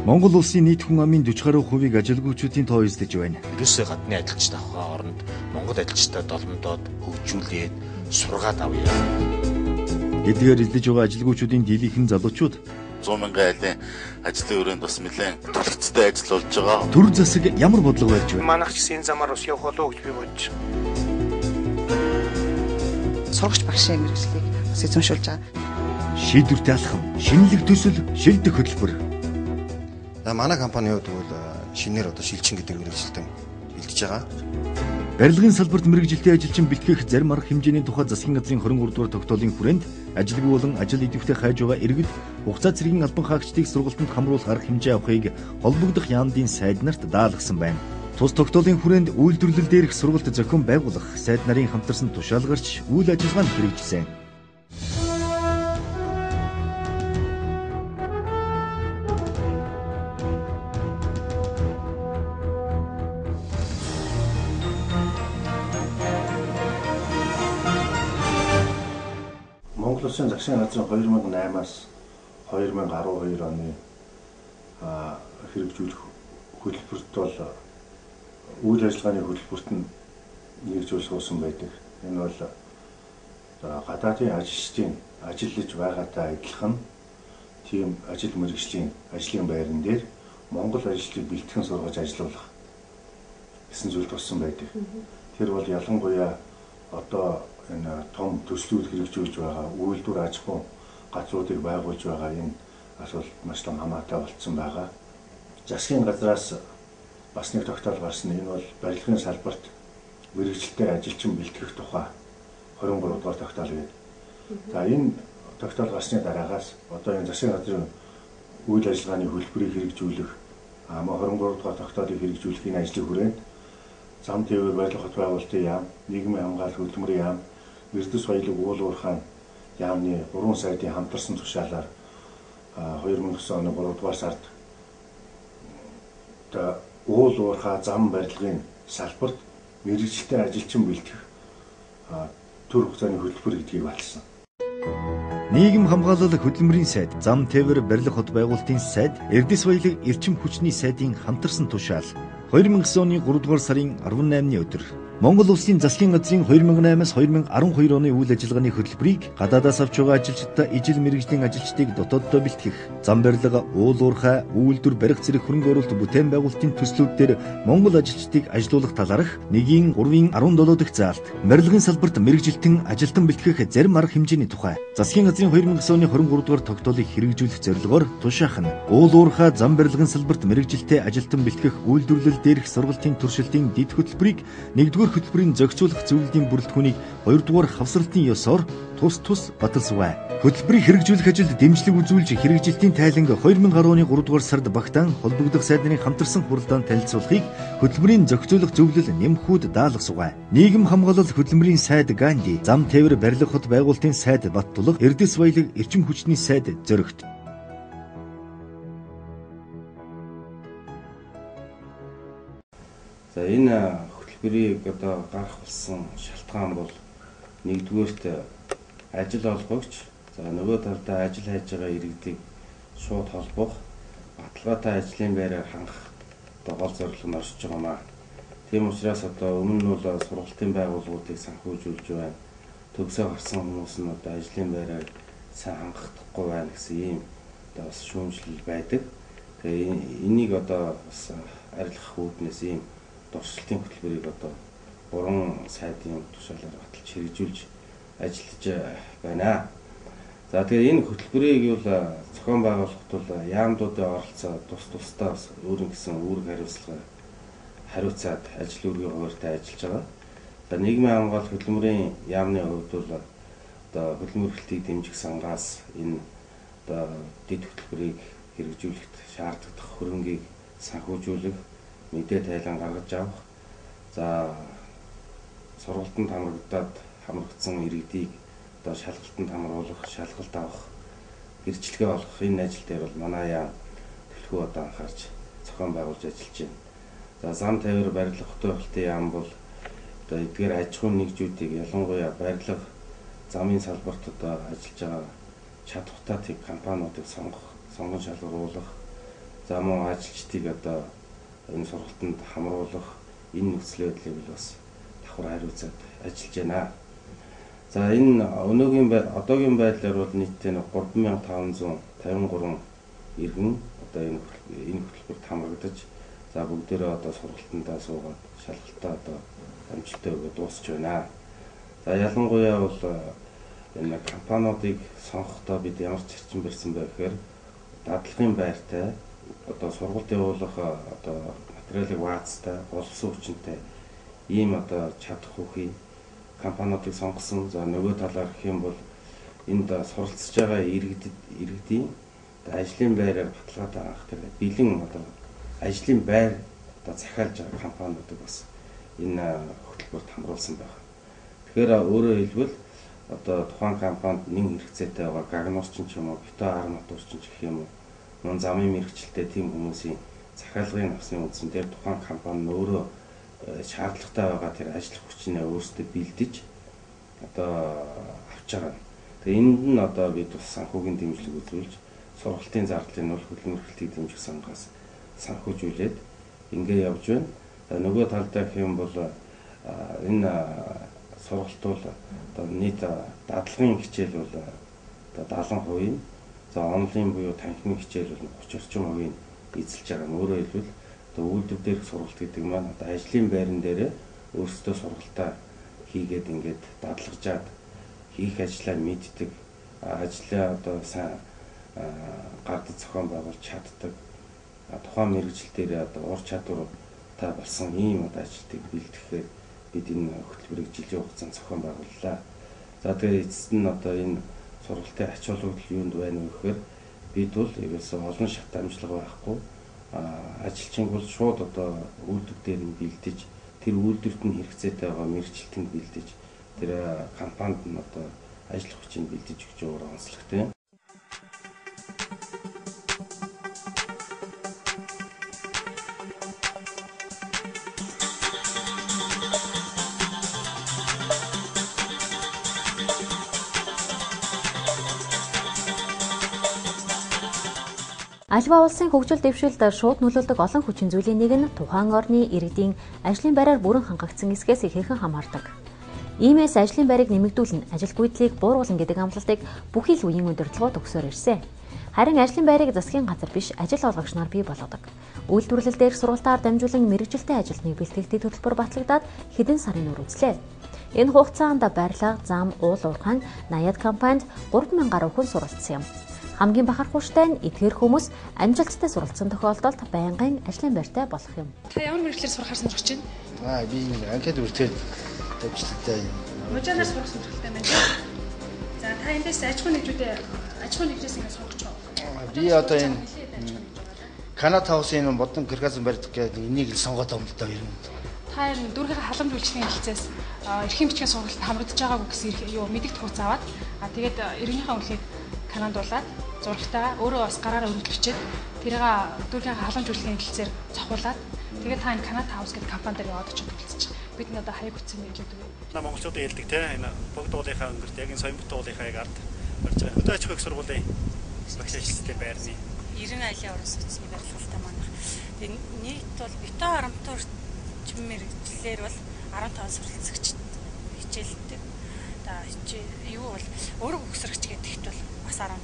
Монгол улсын нийт хүн амын 40 гаруй хувийг ажилгүйчүүдийн тоо эзлэж байна. Ерөөсөө гадны ажилчид авахын оронд Монгол ажилчдаа доломдоод хөгжүүлээд сургаад авъя. Эдгээр эзлэж байгаа ажилгүйчүүдийн дийлийнхэн залуучууд 100 мянган айлын ажлын өрөөнд бас нэлээд түлхцтэй ажил болж байгаа. Төр засаг ямар бодлого барьж байна? Манайх ч гэсэн энэ замаар бас явах болов уу гэж би бодож байна. Сурагч багшийн мэргэжлийг бас эзэмшүүлж байгаа. Шийдвэртэй алхам, шинэлэг төсөл, шилдэг хөтөлбөр. За манай компанийн хувьд бол шинээр одоо шилжин гэдэг мэргэжилтэн бэлтэж байгаа. Барилгын салбарт мэргэжилтийн ажилчин бэлтгэх зарим арга хэмжээний тухай засгийн газрын 23 дугаар тогтоолын хүрээнд ажилгүй болон ажил идэвхтэй хайж байгаа иргэд хугацаа цэргийн албан хаагчдыг сургалтанд хамруулах арга хэмжээ авахыг холбогдох яамдын сайд нарт даалгасан байна. Тус тогтоолын хүрээнд үйлдвэрлэл дээрх сургалт зохион байгуулах сайд нарын хамтарсан тушаал гарч үйл ажиллагаа нь хэрэгжсэн. Монгол Улсын засгийн газрын 2008-аас 2012 оны хэрэгжүүлэх хөтөлбөрт бол үйл ажиллагааны хөтөлбөрт нь нэг зүйл суусан байдаг. Энэ бол гадаадын ажилчдын ажиллаж байгаатай адилхан тийм ажил мэргэжлийн ажлын байран дээр Монгол ажилчдыг бэлтгэн сургаж ажилуулах гэсэн зүйл туссан байдаг. Тэр бол ялангуяа одоо энэ том төслүүд хэрэгжүүлж байгаа үйлдвэр аж ахуйн газруудыг байгуулж байгаа энэ асуудал маш том хамаатай болцсон байгаа. Засгийн газраас бас нэг тогтоол гарсан. Энэ бол барилгын салбарт мэргэжилтэй ажилчин бэлтгэх тухай 23 дугаар тогтоол гэдэг. За энэ тогтоол гарсны дараагаас одоо энэ засгийн газрын үйл ажиллагааны хөтөлбөрийг хэрэгжүүлэх, 23 дугаар тогтоолыг хэрэгжүүлэх энэ ажлын хүрээнд зам тээвэр барилга хот байгуулалтын яам, нийгмийн хамгаалалт хөдөлмөрийн яам, Эрдэс баялаг уул уурхайн яамны 3 сайдын хамтарсан тушаалаар 2009 оны 3 дугаар сард одоо уул уурхай зам барилгын салбарт мэргэжилтэй ажилчин бэлтгэх төр хугацааны хөтөлбөр гэдгийг баталсан. Нийгэм хамгаалал хөдөлмөрийн сайд, зам тээвэр барилга хот байгуулалтын сайд, Эрдэс баялаг эрчим хүчний сайдын хамтарсан тушаал 2009 оны 3 дугаар сарын 18-ны өдөр Монгол Улсын засгийн газрын 2008-аас 2012 оны үйл ажиллагааны хөтөлбөрийг гадаадаас авч байгаа ажилчдаа ижил мэргэжлийн ажилчдыг дотооддоо бэлтгэх, зам барилга, уул уурхай, үйлдвэр барих зэрэг хөрөнгө оруулалт бүтээн байгуулалтын төслүүд дээр Монгол ажилчдыг ажилуулах талаарх 1-ийн 3-ын 17 дахь заалт, барилгын салбарт мэргэжилтэн ажилтан бэлтгэх зарим арга хэмжээний тухай засгийн газрын 2009 оны 23 дугаар тогтоолыг хэрэгжүүлэх зорилгоор тушаах нь уул уурхай зам барилгын салбарт мэргэжилтэй ажилтан бэлтгэх үйлдвэрлэл дээрх сургалтын туршилтын дэд хөтөлбөрийг 1-р хөтөлбөрийн зохицуулах зөвлөлийн бүрэлдэхүүнийг 2 дугаар хавсралтын ёсоор тус тус баталсвай. Хөтөлбөрийг хэрэгжүүлэх ажилд дэмжлэг үзүүлж хэрэгжилтийн тайланг 2010 оны 3 дугаар сард багтаан холбогдох сайд нарын хамтарсан хуралдаанд танилцуулахыг хөтөлбөрийн зохицуулах зөвлөл нэмхүүд даалгасвай. Нийгэм хамгаалал хөдөлмөрийн сайд Ганди, зам тээвэр барилга хот байгуулалтын сайд Баттулга, Эрдэс баялаг эрчим хүчний сайд Зоригт. За энэ хөтөлбөрийг одоо гарах болсон шалтгаан бол нэгдүгээрт ажил олгогч, за нөгөө талдаа ажил хайж байгаа иргэдийг шууд холбох, баталгаатай ажлын байраар хангах одоо гол зорилго нь оршиж байгаа маа. Тийм учраас одоо өмнө нь бол сургалтын байгууллагуудыг санхүүжүүлж байна. Төгсөө гарсан хүмүүс нь одоо ажлын байраар сайн хангахдаггүй байна гэсэн ийм одоо бас шүүмжлэл байдаг. Тэгээ энийг одоо бас арилгах үүднээс ийм дурсалтын хөтөлбөрийг одоо 3 сайдын тушаалаар баталж хэрэгжүүлж ажиллаж байна. За тэгээ энэ хөтөлбөрийг бол зохион байгуулахад бол яамдуудын оролцоо тус тусдаа бас өөрийн гэсэн үүрэг хариуцлага хариуцаад ажил үүргийн хуваарьтай ажиллаж байгаа. За нийгмийн хамгаалалт хөдөлмөрийн яамны хувьд бол одоо хөдөлмөр эрхлэлтийг дэмжих сангаас энэ одоо дэд хөтөлбөрийг хэрэгжүүлэхэд шаардлагатай хөрөнгийг санхүүжүүлэх, мэдээ тайлан гаргаж авах, за сургалтанд хамрагдаад хамрагдсан иргэдийг одоо шалгалтанд хамруулах, шалгалт авах, гэрчлэгээ олгох энэ ажил дээр бол манай яам төлхөө одоо анхаарч зохион байгуулж ажиллаж байна. За зам тээвэр барилга хотын хөлтийн яам бол одоо эдгээр аж ахуйн нэгжүүдийг ялангуяа барилга замын салбарт одоо ажиллаж байгаа чадвартай тийм компаниудыг сонгох, сонгон шалгаруулах, За мөн ажилчдыг одоо энэ сургалтанд хамруулах энэ нөхцөл байдлыг бол бас давхар хариуцаад ажиллаж байна. За энэ өнөөгийн одоогийн байдлаар бол нийтдээ 3553 иргэн одоо энэ хөтөлбөрт хамрагдаж, за бүгдээрээ одоо сургалтандаа суугаад шалгалтаа одоо амжилттай өгөөд дуусч байна. За ялангуяа бол энэ компаниудыг сонгохдоо бид ямар чарчин барьсан бэ гэхээр дадлагын байртай, одоо сургалт явуулах одоо материалыг ваацтай, боловсон хүчинтэй ийм одоо чадах хүүхий компаниудыг сонгосон. За нөгөө талаар гэх юм бол энд суралцж байгаа иргэдийн ажлын байраар баталгаатай анх тэр бэлэн одоо ажлын байр одоо захиалж байгаа компаниудыг бас энэ хөтөлбөрт хамруулсан байна. Тэгэхээр өөрөөр хэлбэл одоо тухайн компанид нэн хэрэгцээтэй байгаа гагнуурчин ч юм уу, бетон арматурчин ч гэх юм уу, мөн замын мэргэжилтэй тийм хүмүүсийн захиалгын авсны үндсэн дээр тухайн компани нь өөрөө шаардлагатай байгаа тэр ажил хүчнээ өөрсдөө бэлдэж одоо авч байгаа. Тэгээ энд нь одоо бид бас санхүүгийн дэмжлэг үзүүлж, сургалтын зардлыг нь бол хөдөлмөр эрхлэлтийг дэмжих сангаас санхүүжүүлээд ингээ явж байна. За нөгөө талдаа гэх юм бол энэ сургалт бол одоо нийт дадлагын хичээл бол одоо 70%, за онлайн буюу танхимын хичээл бол 30 орчим хувийг эзэлж байгаа. Өөрөөр хэлбэл одоо үйлдвэр дээрх сургалт гэдэг маань одоо ажлын байран дээрээ өөрсдөө сургалтаа хийгээд ингээд дадлагжаад хийх ажлаа мэддэг, ажлаа одоо сайн гардад зохион байгуулж чаддаг, тухайн мэргэжил дээр одоо ур чадвартай болсон ийм одоо ажилтыг бэлтгэхээр бид энэ хөтөлбөрийг жилийн хугацаанд зохион байгууллаа. За тэгээ эцэст нь одоо энэ сургалтын ач холбогдол юунд байна вэ гэхээр бид бол ерөөсөө олон шат амжилт байхгүй ажилчин бол шууд одоо үйлдвэр дээр нь бэлдэж, тэр үйлдвэрт нь хэрэгцээтэй байгаа мэргэжилтэнд бэлдэж, тэр компанид нь одоо ажил хүчийг бэлдэж өгч байгаа онцлогтой. Альва улсын хөгжил дэвшилд шууд нөлөөлдөг олон хүчин зүйлийн нэг нь тухайн орны иргэдийн ажлын байраар бүрэн хангагдсан эсгээс ихээхэн хамаардаг. Иймээс ажлын байрыг нэмэгдүүлнэ, ажилгүйдлийг бууруулна гэдэг амлалтыг бүхий л үеийн удирдлагууд өгсөөр ирсэн. Харин ажлын байрыг засгийн газар биш, ажил олгогч нар бий болгодог. Үйлдвэрлэл дээрх сургалтаар дамжуулан мэргэжилтэй ажилтныг бэлтгэх төлбөр батлагдаад хэдэн сарын үр үзлээ. Энэ хугацаанд барилга, зам, уул уурхайн 80-ад компанид 3000 гаруй хүн суралцсан юм. Хамгийн бахархууштай нь эдгээр хүмүүс амжилттай суралцсан тохиолдолд байнгын ажлын байртай болох юм. Та ямар мэргэжлээр сурахаар сонирхож байна? Би анкет бүртгээд амжилттай. Мужаанаар сурах сонирхолтой байна. За та эндээс аж ахуйн нэгжүүдээ аж ахуйн нэгжээс ингэ сонгож байгаа. Би одоо энэ Канада хаусын бодон Киргизэн барьдаг гэдэг энийг л сонгоод байгаа юм л да ер нь. Та энэ дүүргийн халамж үйлчлэгийн хэлцээс эрхийн бичгийн сургалтанд хамрагдаж байгаагүй гэсэн юу мэдэгдэх хугацаа аваад тэгээд иргэнийхээ үнэлгээг Канадуулаад зурагтайгаа өөрөө бас гараараа өргөдөлчээд тэрийг дүүргийн халамж үйлчлэгийн хэлцээр цохиулаад тэгээд та энэ Канада хаус гэдэг компани дээр яваад очиод үлдчих. Бид энэ одоо хаяг утсан мэргэжлүүд үгүй. Манай монголчуудын хэлдэг те энэ богд уулынхаа өнгөрт яг энэ Соёмбот уулынхаа яг ард барьж байгаа. Хөдөө аж ахуйн их сургуулийн багш ажилчдын байрны 90 айлын орон сууцны барилгатай манайх. Тэгээд нийт бол бетон арматурчин мэргэжлээр бол 15 суралцагч хичээлдэг. За юу бол өөрөг өгсрөгч гэдэгт бол бас 15.